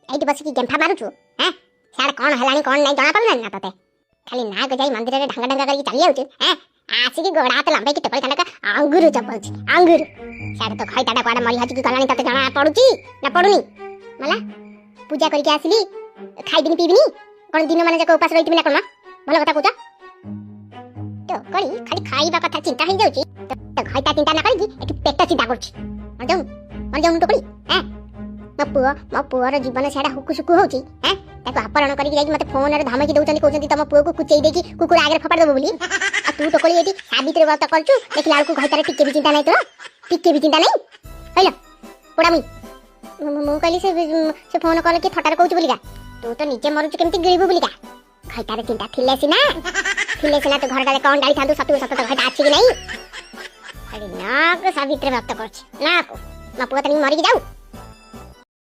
ଏଇଠି ବସିକି ଗେମ୍ଫା ମାରୁଛୁ? ହାଁ, ସିଆଡ଼େ କ'ଣ ହେଲାଣି କ'ଣ ନାହିଁ ଜଣା ପଡୁନାହିଁ ନା ତତେ? ଖାଲି ନାଁକୁ ଯାଇ ମନ୍ଦିରରେ ଢାଙ୍ଗ ଢାଙ୍ଗ କରିକି ଚାଲି ଯାଉଛୁ। ହାଁ, ଆସିକି ଗୋଡ଼ ହାତ ଲମ୍ବେଇକି ଟୋକଳି ଖଣ୍ଡକ ଅଙ୍ଗୁରୁ ଚପଉଛି ଅଙ୍ଗୁରୁ। ସିଆଡ଼େ ତ ଘଇତାଟା କୁଆଡ଼େ ମରି ହଜିକି ଗଲାଣି, ତତେ ଜଣା ପଡୁଛି ନା ପଡୁନି? ମଲା, ପୂଜା କରିକି ଆସିଲି, ଖାଇବିନି ପିଇବିନି କ'ଣ ଦିନ ମାନେ ଯାକ ଉପାସ ରହିଥିବି ନା କ'ଣ? ଭଲ କଥା କହୁଛ ଟୋକଳି, ଖାଲି ଖାଇବା କଥା ଚିନ୍ତା ହେଇଯାଉଛି ତ ଘଇତା ଚିନ୍ତା ନ କରିକି ଏଠି ପେଟ ଚିନ୍ତା କରୁଛି। ମରିଯାଉନୁ, ମରିଯାଉନୁ ଟୋକଳି। ହାଁ, ମୋ ପୁଅର ଜୀବନ ସିଆଡ଼େ ହୁକୁ ସୁକୁ ହଉଛି। ହାଁ, ତାକୁ ଅପହରଣ କରିକି ଯାଇକି ମତେ ଫୋନରେ ଧମକି ଦଉଛନ୍ତି, କହୁଛନ୍ତି ତମ ପୁଅକୁ କୁଚେଇ ଦେଇକି କୁକୁର ଆଗରେ ଫୋପାଡ଼ି ଦବୁ ବୋଲି। ଆଉ ତୁ ଟୋକଳି ଏଠି ସାବିତ୍ରୀ ବ୍ରତ କରୁଛୁ, ଦେଖିଲା ବେଳକୁ ଘଇତାର ଟିକେ ବି ଚିନ୍ତା ନାହିଁ ତୋର, ଟିକେ ବି ଚିନ୍ତା ନାହିଁ। କହିଲ ପୋଡ଼ା ମୁଇଁ, ମୁଁ କହିଲି ସେ ଫୋନ କଲେ କି ଥଟାରେ କହୁଛୁ ବୋଲିକା। ତୁ ତ ନିଜେ ମରୁଛୁ କେମିତି ଗିଳିବୁ ବୋଲିକା। ଘଇତାର ଚିନ୍ତା ଥିଲେ ସିନା ତୁ ଘରଟାରେ କଣ ଡାଳିଥାନ୍ତୁ। ସତକୁ ସତ ତ ଘଇତା ଅଛି କି ନାହିଁ? ଖାଲି ନାକୁ ସାବିତ୍ରୀ ବ୍ରତ କରୁଛି ନାକୁ। ମୋ ପୁଅ ତ ମରିକି ଯାଉ।